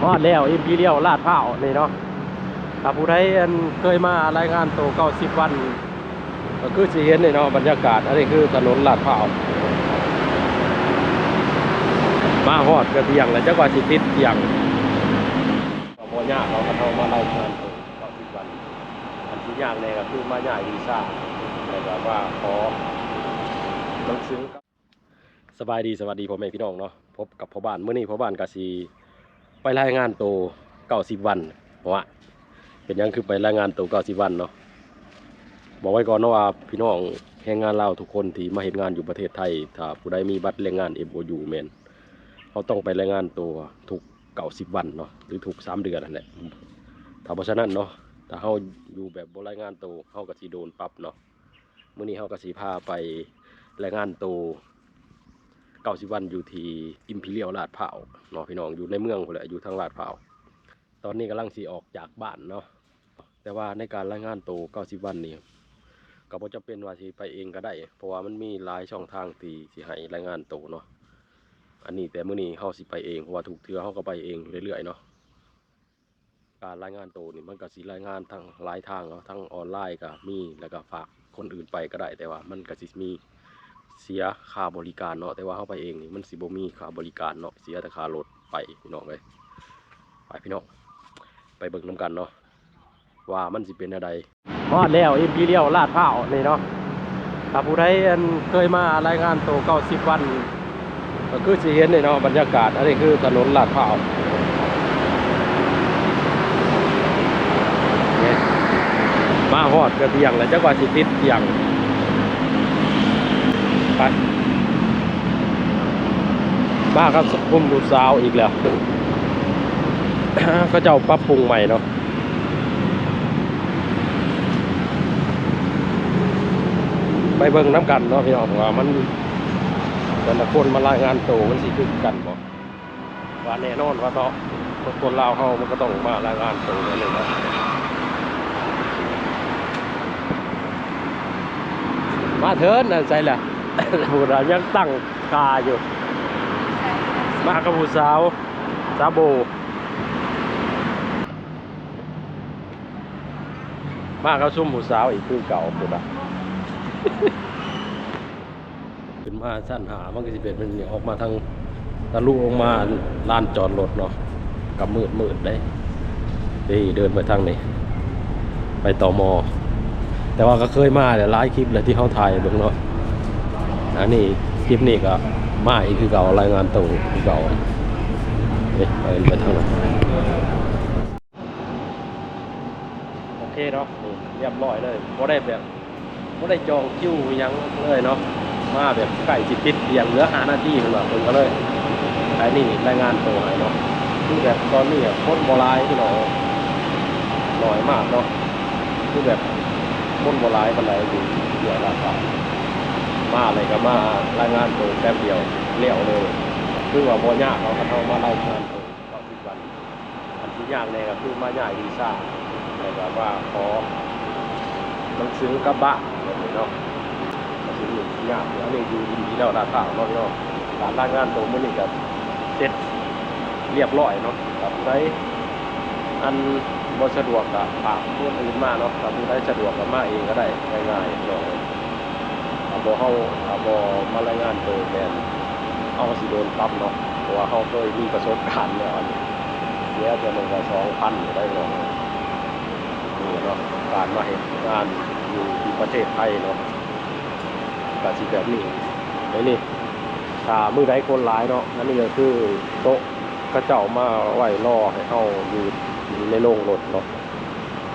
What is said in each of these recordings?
ຮອດແລ້ວ ອິມພີຣຽວ ລາດພ້າວນີ້ເນາະ. ຖ້າຜູ້ໃດ ອັນ ເຄີຍມາລາຍງານໂຕເກົ້າສິບວັນ ກໍຄືຊິເຫັນນີ້ເນາະ ບັນຍາກາດ. ອັນນີ້ຄືຖະໜົນລາດພ້າວ ມາຮອດກະທ່ຽງແລ້ວ ຈັກວ່າຊິຕິດທ່ຽງ. ກໍບໍ່ຍາກເນາະ ຄັນເຮົາມາລາຍງານໂຕເກົ້າສິບວັນ. ອັນທີ່ຍາກແດ່ກໍຄືມາຍ້າຍວີຊາ ແລ້ວກໍມາຂໍໜັງສື. ສະບາຍດີ ສະຫວັດດີພໍ່ແມ່ພີ່ນ້ອງເນາະ, ພົບກັບພໍ່ບ້ານ. ມື້ນີ້ພໍ່ບ້ານກໍຊິໄປລາຍງານໂຕເກົ້າສິບວັນ. ເພາະວ່າເປັນຫຍັງຄືໄປລາຍງານໂຕເກົ້າສິບວັນເນາະ? ບອກໄວ້ກ່ອນເນາະວ່າ ພີ່ນ້ອງແຮງງານລາວທຸກຄົນທີ່ມາເຮັດງານຢູ່ປະເທດໄທ, ຖ້າຜູ້ໃດມີບັດແຮງງານ ເອັມໂອຢູ ແມ່ນເຮົາຕ້ອງໄປລາຍງານໂຕທຸກເກົ້າສິບວັນເນາະ ຫຼືທຸກສາມເດືອນຫັ້ນແຫຼະ. ຖ້າບໍ່ສະນັ້ນເນາະ, ຖ້າເຮົາຢູ່ແບບບໍ່ລາຍງານໂຕ ເຮົາກໍຊິໂດນປັບເນາະ. ມື້ນີ້ເຮົາກໍຊິພາໄປລາຍງານໂຕເກົ້າສິບວັນຢູ່ທີ່ອິມພີຣຽວລາດພ້າວເນາະ ພີ່ນ້ອງ, ຢູ່ໃນເມືອງພຸ້ນແຫຼະ ຢູ່ທາງລາດພ້າວ. ຕອນນີ້ກຳລັງຊິອອກຈາກບ້ານເນາະ, ແຕ່ວ່າໃນການລາຍງານໂຕເກົ້າສິບວັນນີ້ ກໍບໍ່ຈຳເປັນວ່າຊິໄປເອງກໍໄດ້ ເພາະວ່າມັນມີຫຼາຍຊ່ອງທາງທີ່ຊິໃຫ້ລາຍງານໂຕເນາະ. ອັນນີ້ແຕ່ມື້ນີ້ເຮົາຊິໄປເອງ ເພາະວ່າທຸກເທື່ອເຮົາກໍໄປເອງເລື້ອຍໆເນາະ. ການລາຍງານໂຕນີ້ ມັນກໍຊິລາຍງານທັງຫຼາຍທາງເນາະ, ທັງອອນລາຍກໍມີ ແລ້ວກໍຝາກຄົນອື່ນໄປກໍໄດ້, ແຕ່ວ່າມັນກໍຊິມີເສຍຄ່າບໍລິການເນາະ. ແຕ່ວ່າເຮົາໄປເອງນີ້ ມັນຊິບໍ່ມີຄ່າບໍລິການເນາະ, ເສຍແຕ່ຄ່າລົດໄປ ພີ່ນ້ອງເອີຍ. ໄປ ພີ່ນ້ອງ ໄປເບິ່ງນຳກັນເນາະ ວ່າມັນຊິເປັນແນວໃດ. ຮອດແລ້ວ ອິມພີຣຽວ ລາດພ້າວນີ້ເນາະ. ຖ້າຜູ້ໃດ ອັນ ເຄີຍມາລາຍງານໂຕເກົ້າສິບວັນ ກໍຄືຊິເຫັນນີ້ເນາະ ບັນຍາກາດ. ອັນນີ້ຄືຖະໜົນລາດພ້າວ ມາຮອດກະທ່ຽງແລ້ວ ຈັກວ່າຊິຕິດທ່ຽງ. ໄປ ມາກັບກຸ່ມຜູ້ສາວອີກແລ້ວ. ເຂົາເຈົ້າປັບປຸງໃໝ່ເນາະ, ໄປເບິ່ງນຳກັນເນາະ ພີ່ນ້ອງ ວ່າມັນ ແຕ່ລະຄົນມາລາຍງານໂຕມັນຊິຄືກັນບໍ່. ວ່າແນ່ນອນວ່າເນາະ ຄົນລາວເຮົາມັນກໍຕ້ອງມາລາຍງານໂຕແນວນີ້ເນາະ. ມາເທີນ ອັນໃສລະ ຜູ້ໃດຍັງຕັ້ງທ່າຢູ່. ມາກັບຜູ້ສາວ ສາວໂບ ມາກັບຊຸມຜູ້ສາວອີກຄືເກົ່າພຸ້ນນະ. ຂຶ້ນມາຊັ້ນຫ້າ ມັນກໍຊິເປັນ ມັນອອກມາທາງ ທະລຸລົງມາລານຈອດລົດເນາະ, ກໍມືດໆເດ້. ນີ້ເດີນໄປທາງນີ້ ໄປ ຕມ. ແຕ່ວ່າກໍເຄີຍມາແຫຼະ ຫຼາຍຄລິບແລ້ວທີ່ເຮົາຖ່າຍໃຫ້ເບິ່ງເນາະ. ອັນນີ້ ຄລິບນີ້ກໍມາອີກຄືເກົ່າ ລາຍງານໂຕຄືເກົ່າ. ນີ້ ໄປ ໄປທາງນັ້ນ. ໂອເຄເນາະ ນີ້ຮຽບຮ້ອຍເລີຍ ບໍ່ໄດ້ແບບ ບໍ່ໄດ້ຈອງຄິວອີ່ຫຍັງເລີຍເນາະ, ມາແບບໃກ້ຊິປິດທ່ຽງ ເຫຼືອຫ້ານາທີເພິ່ນວ່າ ເພິ່ນກໍເລີຍ ອັນນີ້ລາຍງານໂຕໃຫ້ເນາະ. ຄືແບບຕອນນີ້ຄົນບໍ່ຫຼາຍພີ່ນ້ອງ ໜ້ອຍມາກເນາະ, ຄືແບບຄົນບໍ່ຫຼາຍປານໃດຢູ່ເຂດລາດພຮ້າວ. ມາແລ້ວກໍມາລາຍງານໂຕແປັບດຽວແລ້ວເລີຍ, ຄືວ່າບໍ່ຍາກເນາະ ຄັນເຮົາມາລາຍງານໂຕເກົ້າສິບວັນ. ອັນທີ່ຍາກແດ່ກໍຄືມາຍ້າຍວີຊາ ແລ້ວກໍມາຂໍໜັງສືກັບບ້ານແບບນີ້ເນາະ, ກໍຊິຍາກ. ອັນນີ້ຢູ່ ຢູ່ທີ່ແລ້ວລາດພຮ້າວເນາະພີ່ນ້ອງ. ການລາຍງານໂຕມື້ນີ້ກໍເສັດລຽບຮ້ອຍເນາະ. ຖ້າຜູ້ໃດອັນບໍ່ສະດວກກໍຝາກຄົນອື່ນມາເນາະ, ຖ້າຜູ້ໃດສະດວກກໍມາເອງກໍໄດ້ ງ່າຍໆເນາະ. ຖ້າບໍ່ ເຮົາ ຖ້າບໍ່ມາລາຍງານໂຕແມ່ນເຮົາກໍຊິໂດນປັບເນາະ, ເພາະວ່າເຮົາເຄີຍມີປະສົບການແລ້ວ. ອັນນີ້ເສຍເທື່ອໜຶ່ງກໍສອງພັນໄດ້ເນາະ. ນີ້ເນາະ ການມາເຮັດງານຢູ່ທີ່ປະເທດໄທເນາະ ກໍຊິແບບນີ້. ໃນນີ້ ຖ້າມື້ໃດຄົນຫຼາຍເນາະ, ອັນນີ້ກໍຄືໂຕະ ເຂົາເຈົ້າມາໄວ້ລໍໃຫ້ເຮົາຢູ່ ຢູ່ໃນໂລງລົດເນາະ,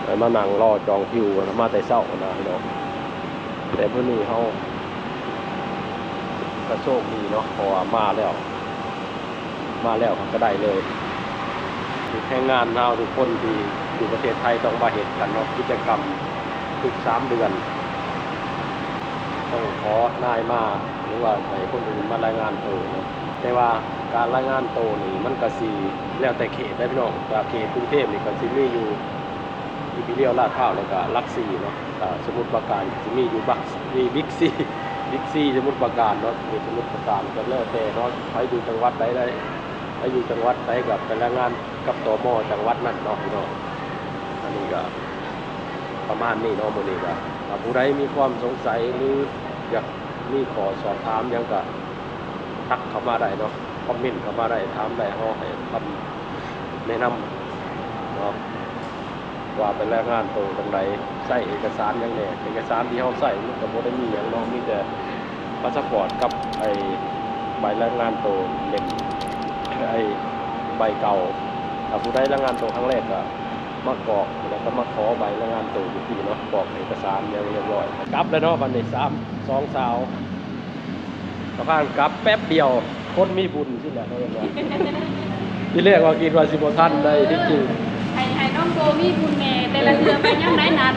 ໃຫ້ມານັ່ງລໍຈອງຄິວມາແຕ່ເຊົ້ານະເນາະ. ແຕ່ມື້ນີ້ເຮົາກໍໂຊກດີເນາະ ເພາະວ່າມາແລ້ວ ມາແລ້ວເຮົາກໍໄດ້ເລີຍ. ແຮງງານລາວທຸກຄົນທີ່ຢູ່ປະເທດໄທຕ້ອງມາເຮັດກັນເນາະ, ກິດຈະກຳທຸກສາມເດືອນ ຕ້ອງຂໍນາຍມາ ຫຼືວ່າໃຫ້ຄົນອື່ນມາລາຍງານໂຕເນາະ. ແຕ່ວ່າການລາຍງານໂຕນີ້ມັນກະຊິແລ້ວແຕ່ເຂດເດ້ພີ່ນ້ອງ. ແຕ່ເຂດກຸງເທບນີ້ກະຊິມີຢູ່ ອິມພີຣຽວ ລາດພ້າວ ແລ້ວກະຫຼັກສີ່ເນາະ, ກະສະໝຸດປາການກະຊິມີຢູ່ບັກ ມີບິກຊີ ບິກຊີສະໝຸດປາການເນາະ, ຢູ່ສະໝຸດປາການກະແລ້ວແຕ່ເນາະ, ໃຜຢູ່ຈັງຫວັດໃດໄດ້ ໄປຢູ່ຈັງຫວັດໃດກໍໄປລາຍງານກັບ ຕມ ຈັງຫວັດນັ້ນເນາະພີ່ນ້ອງ. ອັນນີ້ກໍປະມານນີ້ເນາະ ມື້ນີ້ກໍ ຖ້າຜູ້ໃດມີຄວາມສົງໄສ ຫຼື ຢາກມີຂໍ້ສອບຖາມຫຍັງກໍທັກເຂົ້າມາໄດ້ເນາະ ຄອມເມັນເຂົ້າມາໄດ້ ຖາມໄດ້ ເຮົາໃຫ້ຄຳແນະນຳເນາະ. ວ່າໄປລາຍງານໂຕຈັ່ງໃດ ໃຊ້ເອກະສານຫຍັງແດ່. ເອກະສານທີ່ເຮົາໃຊ້ມັນກໍບໍ່ໄດ້ມີຫຍັງເນາະ ມີແຕ່ພາສະປອດກັບໄອ້ໃບລາຍງານໂຕເຫຼັ້ມ ໄອ້ໃບເກົ່າ. ຖ້າຜູ້ໃດລາຍງານໂຕຄັ້ງແລກກໍມາກອກ ແລ້ວກໍມາຂໍໃບລາຍງານໂຕຢູ່ທີ່ເນາະ ກອກເອກະສານຫຍັງຮຽບຮ້ອຍ. ກັບແລ້ວເນາະ ບັດນີ້ ສາມ ສອງສາວ ສະພານກັບແປັບດຽວ ຄົນມີບຸນຊີ້ແຫຼະເນາະ. ທີແລກວ່າຄິດວ່າຊິບໍ່ທັນໄດ້ ທີ່ຈິງ ໃຫ້ ໃຫ້ນ້ອງໂບມີບຸນແດ່ ແຕ່ລະເທື່ອໄປຍາມໃດນັ້ນ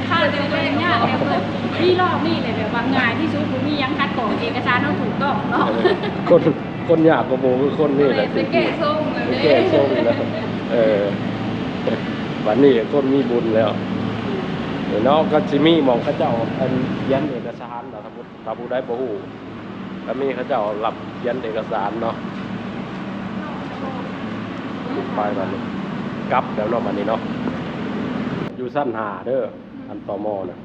ຂ້າແຕ່ເພິ່ນຍາກ ແຕ່ເພິ່ນມີ ຮອບນີ້ແຫຼະ ແບບວ່າງ່າຍທີ່ສຸດ ບໍ່ມີຫຍັງຂັດຂ້ອງ ເອກະສານເຮົາຖືກຕ້ອງເນາະ. ເອີ ຄົນ ຄົນຍາກກວ່າໂບຄືຄົນນີ້ແຫຼະ ແຕ່ແກ້ຊົງ ແຕ່ແກ້ຊົງແລ້ວ. ເອີ ບັດນີ້ຄົນມີບຸນແລ້ວເນາະ ກໍຊິມີໝ່ອງເຂົາເຈົ້າ ອັນ ຂຽນເອກະສານລະ ຖ້າຜູ້ໃດບໍ່ຮູ້ ກໍມີເຂົາເຈົ້າຮັບຂຽນເອກະສານເນາະ. ໄປບັດນີ້ ກັບແລ້ວເນາະ ບັດນີ້ເນາະ ຢູ່ຊັ້ນຫ້າເດີ ອັນ ຕມ ນະ.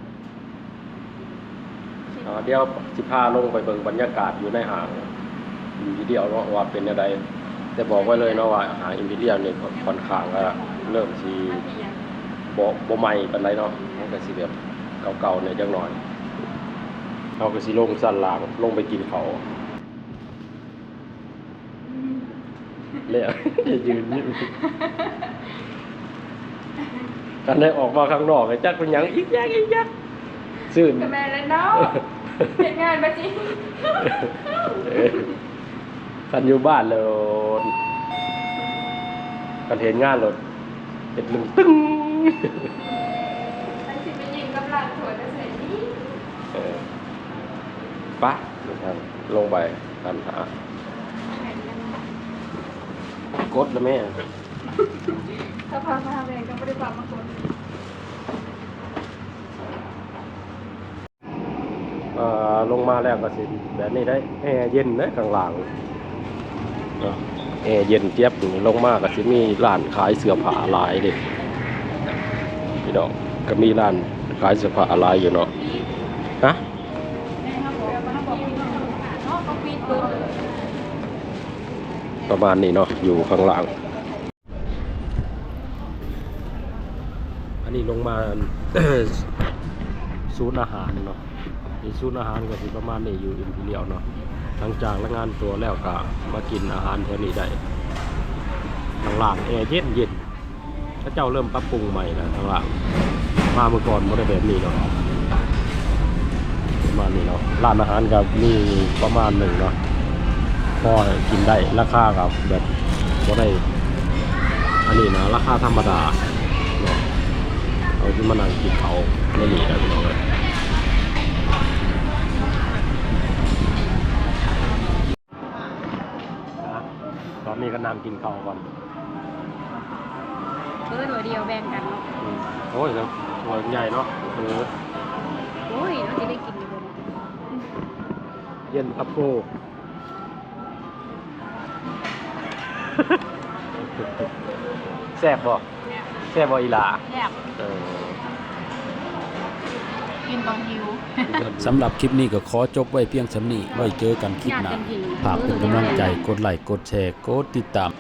ອ່າ ດຽວຊິພາລົງໄປເບິ່ງບັນຍາກາດຢູ່ໃນຫ້າງ Imperial ເນາະ ວ່າເປັນແນວໃດ. ແຕ່ບອກໄວ້ເລີຍເນາະວ່າຫ້າງ Imperial ນີ້ ຂ້ອນຂ້າງ ອ່າ ເລີ່ມຊິບໍ່ ບໍ່ໃໝ່ປານໃດເນາະ ມັນກໍຊິແບບເກົ່າໆແດ່ຈັກໜ້ອຍ. ເຮົາກໍຊິລົງຊັ້ນລ່າງ ລົງໄປກິນເຂົ້າ ແລ້ວ ຈະຢືນຢູ່ ຄັນໄດ້ອອກມາຂ້າງນອກ ກໍຈັກເປັນຫຍັງ ອິກຍັກ ອິກຍັກ ຊື່ນ ກໍແມ່ນແລ້ວເນາະ ເຮັດງານມາຈິ ເອີ ຄັນຢູ່ບ້ານແລ້ວ ຄັນເຮັດງານແລ້ວ ເຮັດລຶ້ງຕຶ້ງ ໃຜຊິໄປຍິງກັບລ້າງຖ້ວຍກັບໃສ່ນີ້. ເອີ ປະ ລົງໄປ ຕັນຫາ ກົດລະແມ່ ຖ້າພາມາຫາແມ່ກໍບໍ່ໄດ້ພາມາກົດ. ເອີ ລົງມາແລ້ວກໍຊິແບບນີ້ໄດ໋ ແອເຢັນເດ້ຂ້າງລ່າງເນາະ ແອເຢັນຈຽບ. ລົງມາກໍຊິມີຮ້ານຂາຍເສື້ອຜ້າຫຼາຍເດ້ພີ່ນ້ອງ ກໍມີຮ້ານຂາຍເສື້ອຜ້າຫຼາຍຢູ່ເນາະ. ຮະ ປະມານນີ້ເນາະ ຢູ່ຂ້າງລ່າງ. ອັນນີ້ລົງມາ ສູນອາຫານເນາະ ທີ່ສູນອາຫານກໍຊິປະມານນີ້ ຢູ່ Imperial ເນາະ. ຫຼັງຈາກລາຍງານຕົວແລ້ວກໍມາກິນອາຫານແຖວນີ້ໄດ້. ຂ້າງລ່າງແອເຢັນໆ ເຂົາເຈົ້າເລີ່ມປັບປຸງໃໝ່ແລ້ວ ຂ້າງລ່າງ ມາເມື່ອກ່ອນບໍ່ໄດ້ແບບນີ້ເນາະ. ປະມານນີ້ເນາະ ຮ້ານອາຫານກໍມີປະມານໜຶ່ງເນາະ ພໍໃຫ້ກິນໄດ້ ລາຄາກໍແບບບໍ່ໄດ້ ອັນນີ້ນະ ລາຄາທຳມະດາເນາະ. ເຮົາຊິມານັ່ງກິນເຂົ້າໃນນີ້ແຫຼະພີ່ນ້ອງເອີຍ. ຕອນນີ້ກໍນັ່ງກິນເຂົ້າກ່ອນ ເບີຖ້ວຍດຽວແບ່ງກັນເນາະ. ອືມ ໂອ້ຍ ຖ້ວຍໃຫຍ່ເນາະ ເອີ ໂອ້ຍ ເຮົາຊິໄດ້ກິນຢູ່ບໍ່? ເຢັນຄັບໂກ ແຊບບໍ່? ແຊບ ແຊບບໍ່ອີ່ຫຼ້າ? ແຊບ ເອີ ກິນຕອນຫິວ. ສຳລັບຄລິບນີ້ກໍຂໍຈົບໄວ້ພຽງສ່ຳນີ້ ໄວ້ເຈີກັນຄລິບໜ້າ. ຝາກເປັນກຳລັງໃຈ ກົດໄລ ກົດແຊ ກົດຕິດຕາມ.